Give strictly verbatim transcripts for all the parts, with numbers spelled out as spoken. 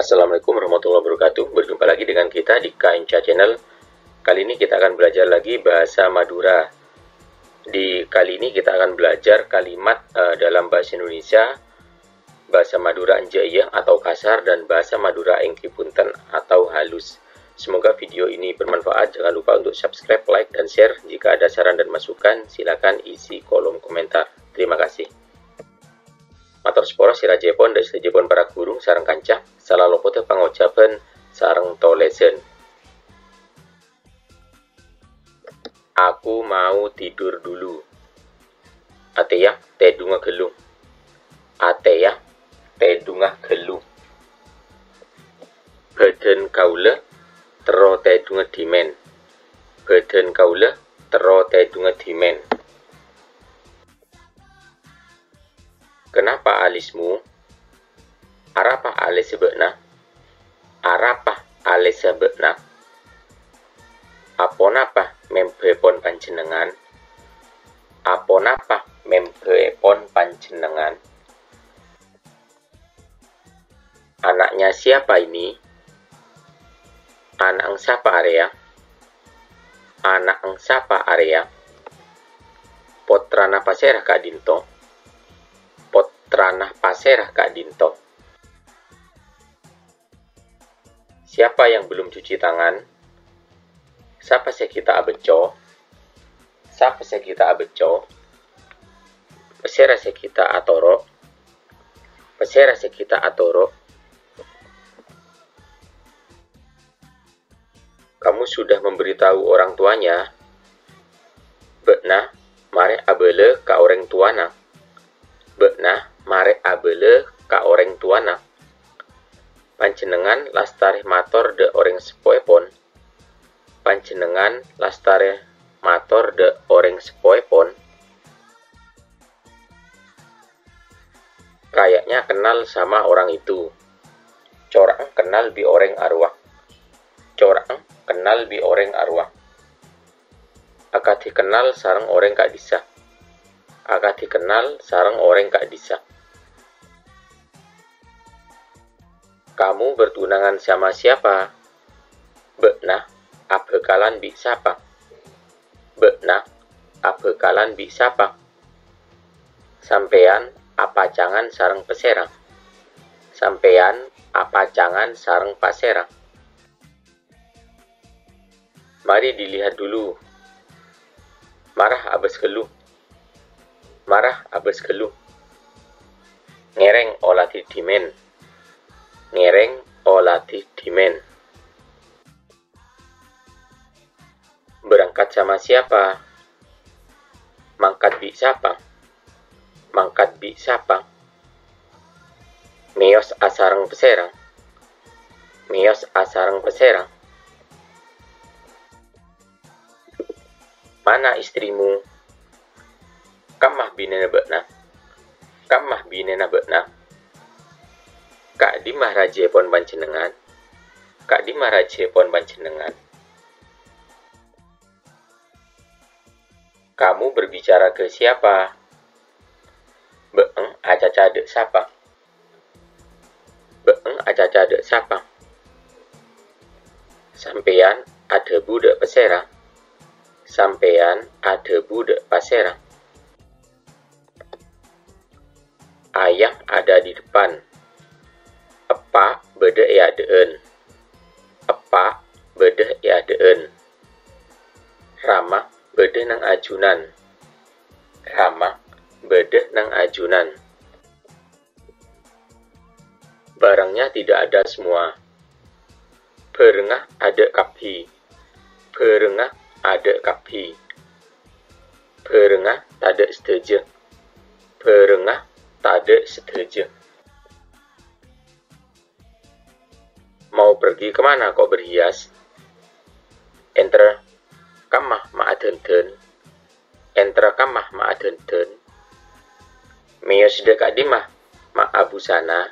Assalamualaikum warahmatullahi wabarakatuh. Berjumpa lagi dengan kita di K N C Channel. Kali ini kita akan belajar lagi bahasa Madura. Di kali ini kita akan belajar kalimat, eh, dalam bahasa Indonesia, bahasa Madura enjâ' iyâ atau kasar, dan bahasa Madura èngghi bhunten atau halus. Semoga video ini bermanfaat. Jangan lupa untuk subscribe, like, dan share. Jika ada saran dan masukan, silakan isi kolom komentar. Terima kasih. Mator sapora sè rajâèpon dâ' sadhâjâèpon para ghuru sareng kanca, sala lopodhâ pangocabhân sareng tolèsan. Aku mau tidur dulu. Atèya tèdungnga ghâllu. Atèya tèdungnga ghâllu. Bhâdhân kaulâ terro tèdungnga dhimèn. Bhâdhân kaulâ terro tèdungnga dhimèn. Kenapa alismu? Arapa alèssa bâ'na? Arapa alèssa bâ'na? Aponapa membhâèpon panjhennengngan? Aponapa membhâèpon panjhennengngan? Anaknya siapa ini? Ana'na sapa arèya? Ana'na sapa arèya? Pottrana pasèra ka'dinto? Pottrana pasèra ka'dinto? Siapa yang belum cuci tangan? Sapa sè ghi' ta' abhâcco? Sapa sè ghi' ta' abhâcco? Pasèra sè ghi' ta' atoro'? Pasèra sè ghi' ta' atoro'? Kamu sudah memberitahu orang tuanya? Bâ'na marè abâlâ ka orèng towana. Bâ'na marè abâlâ ka orèng towana. Panjhennengngan lastarè mator dâ' orèng seppoèpon. Panjhennengngan lastarè mator dâ' orèng seppoèpon. Kayaknya kenal sama orang itu. Cora'na kennal bi' orèng arowa. Cora'na kennal bi' orèng arowa. Akadhi kennal sareng orèng ka'dissa'. Akadhi kennal sareng orèng ka'dissa'. Kamu bertunangan sama siapa? Bâ'na abhâkalan bi' sapa? Bâ'na abhâkalan bi' sapa? Sampèyan apacangan sareng pasèra? Sampèyan apacangan sareng pasèra? Mari dilihat dulu. Mara abâs ghâllu. Mara abâs ghâllu. Ngèrèng oladhi dhimèn. Ngèrèng oladhi dhimèn. Berangkat sama siapa? Mangkat bi' sapa? Mangkat bi' sapa? Mèyos asareng pasèra? Mèyos asareng pasèra? Mana istrimu? Kamma binèna bâ'na? Kamma binèna bâ'na? Ka'dimma rajâèpon panjhennengngan? Ka'dimma rajâèpon panjhennengngan? Kamu berbicara ke siapa? Bâ'na acaca dâ' sapa? Bâ'na acaca dâ' sapa? Sampèyan adhâbu dâ' pasèra? Sampèyan adhâbu dâ' pasèra? Ayah ada di depan. Eppa' bâdâ è adâ'ân. Eppa' bâdâ è adâ'ân. Rama bâdâ neng ajunan. Rama bâdâ neng ajunan. Barangnya tidak ada semua. Bhârengnga adâ' kabbhi. Bhârengnga adâ' kabbhi. Bhârengnga tadâ' sadhâjâ. Bhârengnga tadâ' sadhâjâ. Mau pergi ke mana kok berhias? Èntar kamma ma' adhândhân? Èntar kamma ma' adhândhân? Mèyos dâ' ka'dimma ma' abusana?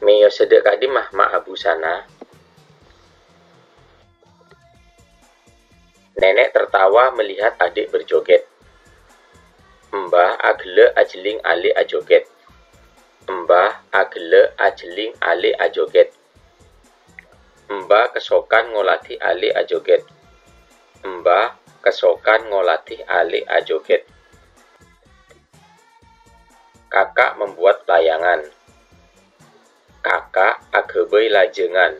Mèyos dâ' ka'dimma ma' abusana? Nenek tertawa melihat adik berjoget. Embah aghellâ' ajhelling alè' ajogèt. Embah aghellâ' ajhelling alè' ajogèt. Embah kasokan ngolatè alè ajogèt. Embah kasokan ngolatè alè ajogèt. Kakak membuat layangan. Kakak aghâbây lajângan.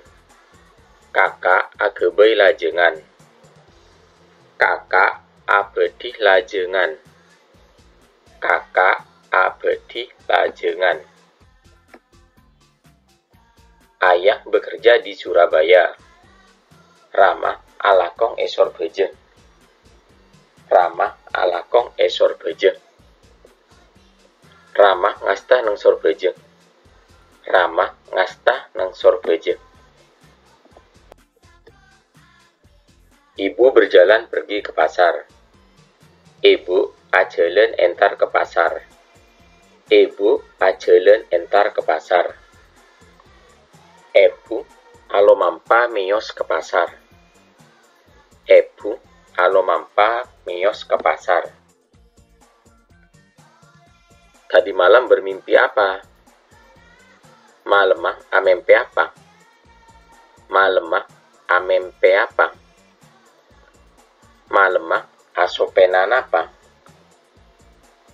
Kakak aghâbây lajângan. Kakak abâdhi lajângan. Kakak abâdhi lajângan. Ayah bekerja di Surabaya. Rama alako è Sorbhâjâ. Rama alako è Sorbhâjâ. Rama ngasta neng Sorbhâjâ. Rama ngasta neng Sorbhâjâ. Ibu berjalan pergi ke pasar. Èbhu ajhâlân entar ka pasar. Èbhu ajhâlân entar ka pasar. Èbhu alomampa mèyos ka pasar. Èbhu alomampa mèyos ka pasar. Tadi malam bermimpi apa? Malemma amèmpè apa? Malemma amèmpè apa? Malemma asopènan apa?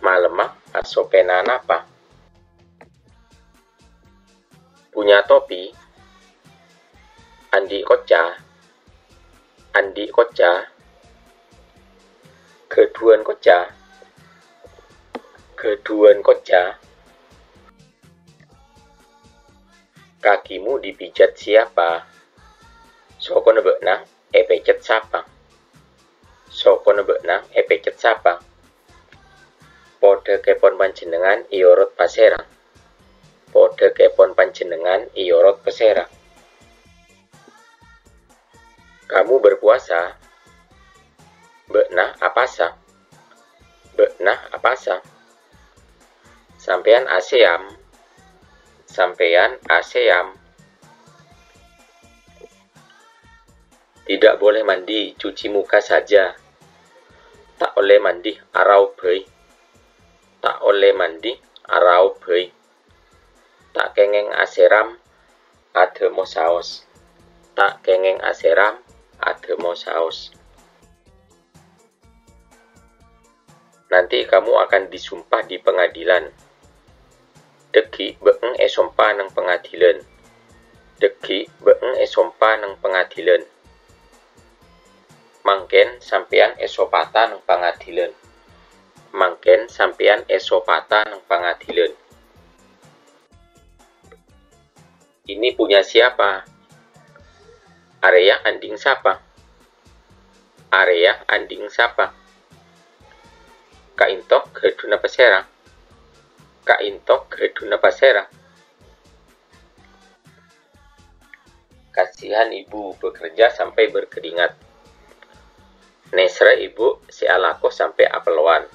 Malemma asopènan apa? Punya topi? Andi' koca? Andi' koca? Ghâdhuwân koca? Ghâdhuwân koca? Kakimu dipijat siapa? Sokona bâ'na èpècèt sapa? Sokona bâ'na èpècèt sapa? Podhâ kèpon panjhennengngan èyorot pasèra? Podhâ kèpon panjhennengngan èyorot pasèra? Kamu berpuasa? Bâ'na apasa? Bâ'na apasa? Sampèyan asèyam? Sampèyan asèyam? Tidak boleh mandi, cuci muka saja. Ta' ollè mandi, araop bhâi. Ta' ollè mandi, araop bhâi. Ta' kèngèng asèram, adhâmo saos. Ta' kèngèng asèram, adhâmo saos. Nanti kamu akan disumpah di pengadilan. Dhâggi' bâ'eng èsompa neng pangadilan. Dhâggi' bâ'eng èsompa neng pangadilan. Mangkèn sampèyan èsopata neng pangadilan. Mangkèn sampèyan èsopata neng pangadilan. Ini punya siapa? Arèya andi'na sapa? Arèya andi'na sapa? Ka'ènto ghâdhuna pasèra? Ka'ènto ghâdhuna pasèra? Kasihan ibu bekerja sampai berkeringat. Nèserra èbhu sè alako sampè' apellowan.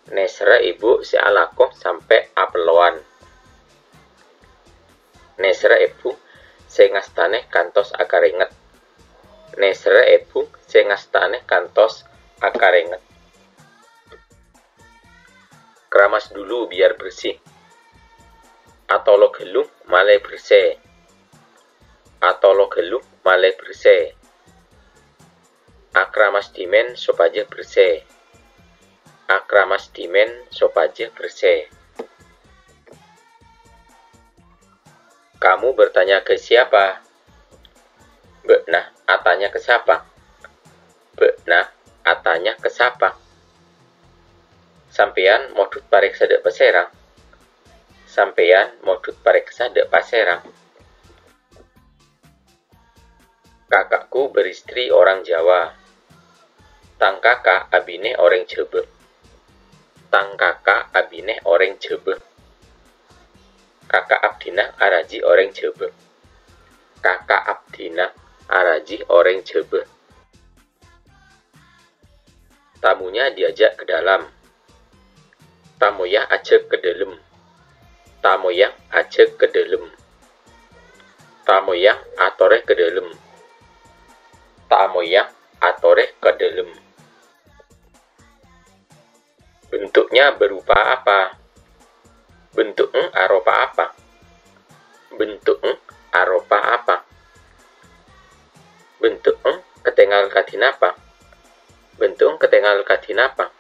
Nèserra èbhu sè alako sampè' apellowan. Nèserra èbhu sè ngastanè kantos akarengnget. Nèserra èbhu sè ngastanè kantos akarengnget. Keramas dulu biar bersih. Atolo ghâllu malè bersè. Atolo ghâllu malè bersè. Akramas dhimèn sopajâ bersè. Akramas dhimèn sopajâ bersè. Kamu bertanya ke siapa? Bâ'na atanya ke sapa? Bâ'na atanya ke sapa? Sampèyan modhut parèksa dâ' pasèra? Sampèyan modhut parèksa dâ' pasèra? Kakakku beristri orang Jawa. Tang kaka' abinè orèng Jhâbâ. Tang kaka' abinè orèng Jhâbâ. Kaka' abdhina araji orèng Jhâbâ. Kaka' abdhina araji orèng Jhâbâ. Tamunya diajak ke dalam. Tamoyya ajhâk ka dhâlem. Tamoyya ajhâk ka dhâlem. Tamoyya atorè ka dhâlem. Tamoyya atorè ka dhâlem. Bentuknya berupa apa? Bentu'na aropa apa? Bentu'na aropa apa? Bendhâ'eng katèngal kadhi napa? Bendhâ'eng katèngal kadhi napa?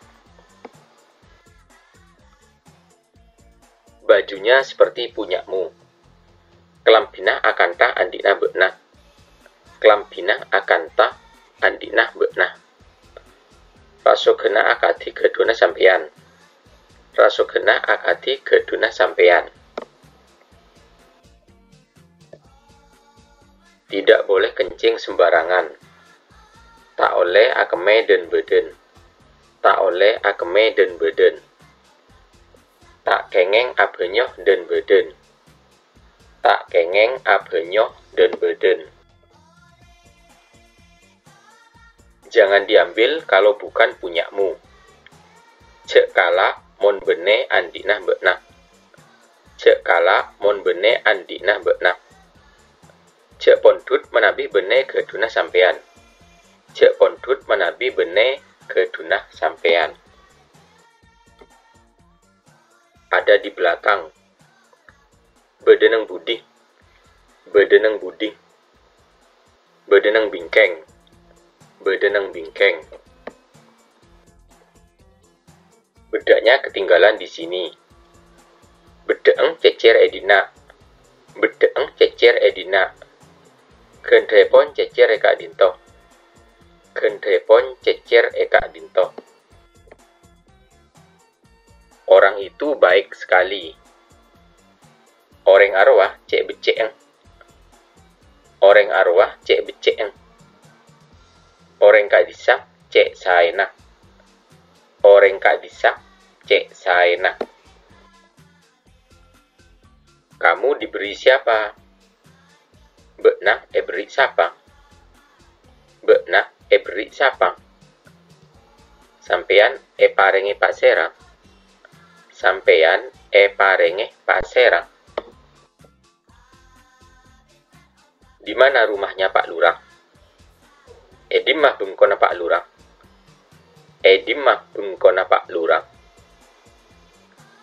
Bajunya seperti punyamu. Kalambhina akanta andi'na bâ'na. Kalambhina akanta andi'na bâ'na. Rasoghânna akadhi ghâdhuwânna sampèyan. Rasoghânna akadhi ghâdhuwânna sampèyan. Tidak boleh kencing sembarangan. Ta' ollè akemmè dân-bâdân. Ta' ollè akemmè dân-bâdân. Ta' kèngèng abhânyo dân-bâdân. Ta' kèngèng abhânyo dân-bâdân. Jangan diambil kalau bukan punyamu. Jhâ' kala' mon bânnè andi'na bâ'na. Jhâ' kala' mon bânnè andi'na bâ'na. Jhâ' pondhut manabi bânnè ghâdhuwânna sampèyan. Jhâ' pondhut manabi bânnè ghâdhuwânna sampèyan. Ada di belakang. Bâdâ neng budi. Bâdâ neng budi. Bâdâ neng bingkèng. Bâdâ neng bingkèng. Bedak-nya ketinggalan di sini. Beddhâ'eng cècèr è dinna'. Beddhâ'eng cècèr è dinna'. Ghândhâèpon cècèr è ka'dinto. Ghândhâèpon cècèr è ka'dinto. Orang itu baik sekali. Orèng arowa cè' beccè'en. Orèng arowa cè' beccè'en. Orèng ka'dissa' cè' saèna. Orèng ka'dissa' cè' saèna. Kamu diberi siapa? Bâ'na èberri' sapa? Bâ'na èberri' sapa? Sampèyan èparèngè pasèra? Sampèyan èparèngè pasèra? Di mana rumahnya Pak Lurah? È dimma bengkona Pak Lurah? È dimma bengkona Pak Lurah?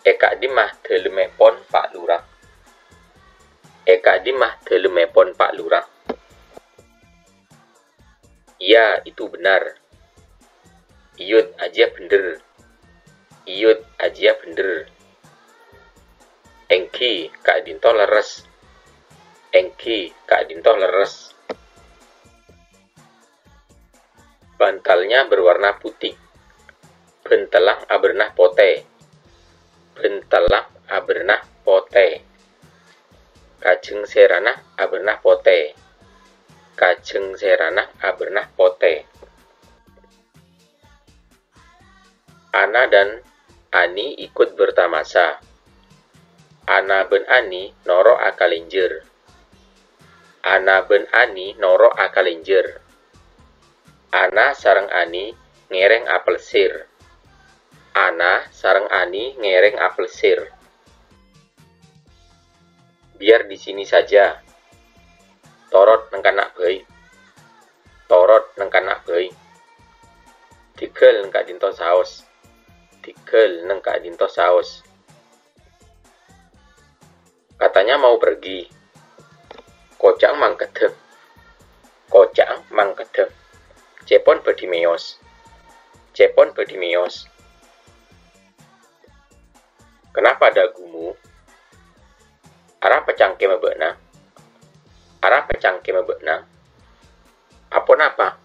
È ka'dimma dhâlemmèpon Pak Lurah? È ka'dimma dhâlemmèpon Pak Lurah? Iya, itu benar. Iyut ajiyâ bhendher. Iyut ajiyâ bhendher. Èngghi, ka'dinto lerres. Èngghi, ka'dinto lerres. Bantalnya berwarna putih. Bhântalla abârna potè. Bhântalla abârna potè. Kajhâng sèrana abârna potè. Kajhâng sèrana abârna potè. Ana dan Ani ikut bertamasa. Ana bân Ani noro' akalènjhâr. Ana bân Ani noro' akalènjhâr. Ana sareng Ani ngèrèng apel sir. Ana sareng Ani ngèrèng apel sir. Biar di sini saja. Torot neng kanna' bhâi. Torot neng kanna' bhâi. Dhigghâl neng ka'dinto saos. Dhigghâl neng ka'dinto saos. Katanya mau pergi. Koca'na mangkaddhâ. Koca'na mangkaddhâ. Cèpon bhâdhi mèyos. Cèpon bhâdhi mèyos. Kenapa dagumu? Arapa cangkèmma bâ'na? Arapa cangkèmma bâ'na? Aponapa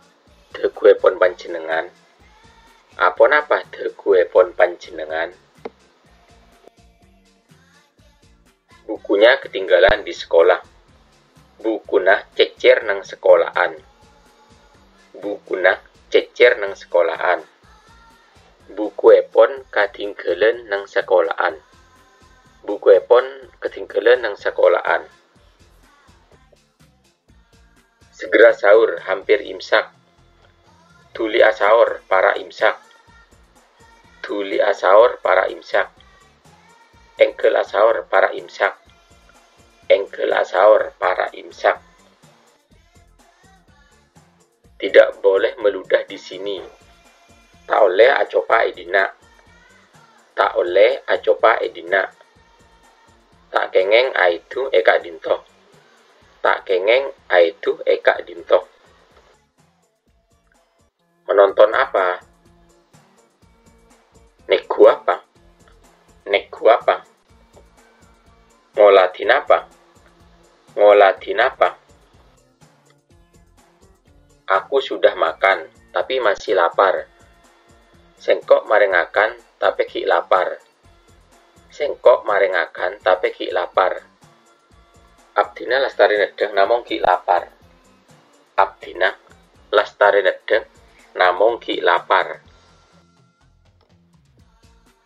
daguèpon panjhennengngan? Aponapa daguèpon panjhennengngan? Bukunya ketinggalan di sekolah. Bukuna cècèr neng sakola'an. Bukuna cècèr neng sakola'an. Bukuèpon kadhingghâlân neng sakola'an. Bukuèpon kadhingghâlân neng sakola'an. Segera sahur, hampir imsak. Dhuli asaor, para' imsak. Dhuli asaor, para' imsak. Èngghâl asaor, para' imsak. Èngghâl asaor, para' imsak. Tidak boleh meludah di sini. Ta' ollè acopa' è dinna'. Ta' ollè acopa' è dinna'. Ta' kèngèng aèdhu è ka'dinto. Ta' kèngèng aèdhu è ka'dinto. Menonton apa? Neggu apa? Neggu apa? Ngoladhi napa? Ngoladhi napa? Aku sudah makan, tapi masih lapar. Sèngko' marè ngakan, tapè ghi' lapar. Sèngko' marè ngakan, tapè ghi' lapar. Abdhina lastarè neddhâng namong ghi' lapar. Abdhina lastarè neddhâng namong ghi' lapar.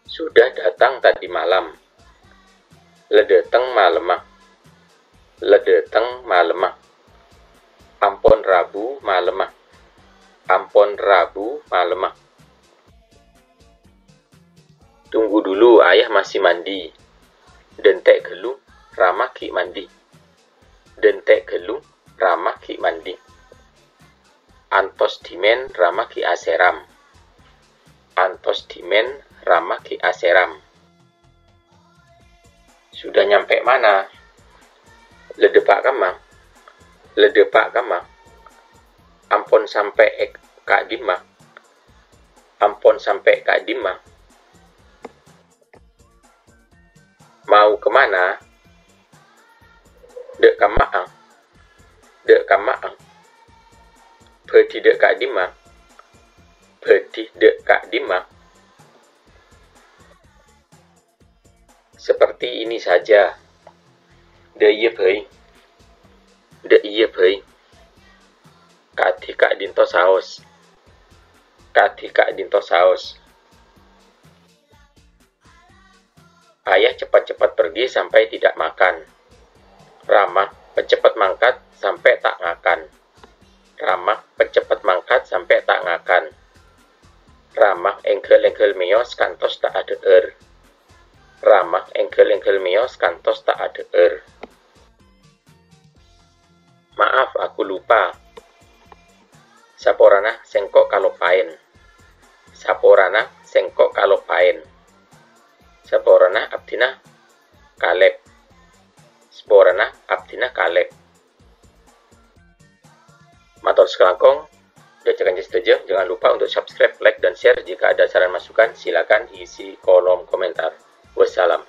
Sudah datang tadi malam. La dhâteng malemma. La dhâteng malemma. Ampon rabu malemma. Ampon rabu malemma. Tunggu dulu, ayah masih mandi. Dântè' ghâllu, rama ghi' mandi. Dântè' ghâllu, rama ghi' mandi. Antos dhimèn rama ghi' asèram. Antos dhimèn rama ghi' asèram. Sudah nyampe mana? La dâpa' kamma? La dâpa' kamma? Ampon sampè' è ka'dimma? Ampon sampè' ka'dimma? Mau kemana? Dâ' kamma'a? Dâ' kamma'a? Bâdhi dâ' ka'dimma? Bâdhi dâ' ka'dimma? Seperti ini saja. Dâ' iyâ bhâi. Dâ' iyâ bhâi. Kadhi ka'dinto saos. Kadhi ka'dinto saos. Ayah cepat-cepat pergi sampai tidak makan. Rama cepet mangkat sampè' ta' ngakan. Rama cepet mangkat sampè' ta' ngakan. Rama èngghâl-èngghâl mèyos kantos ta' adhâ'âr. Rama èngghâl-èngghâl mèyos kantos ta' adhâ'âr. Maaf, aku lupa. Saporana sèngko' kaloppaèn. Saporana sèngko' kaloppaèn. Saporana abdhina kalèp. Saporana abdhina kalèp. Mator sakalangkong, dâ' kanca sadhâjâ, jangan lupa untuk subscribe, like, dan share. Jika ada saran masukan, silakan isi kolom komentar. Wassalam.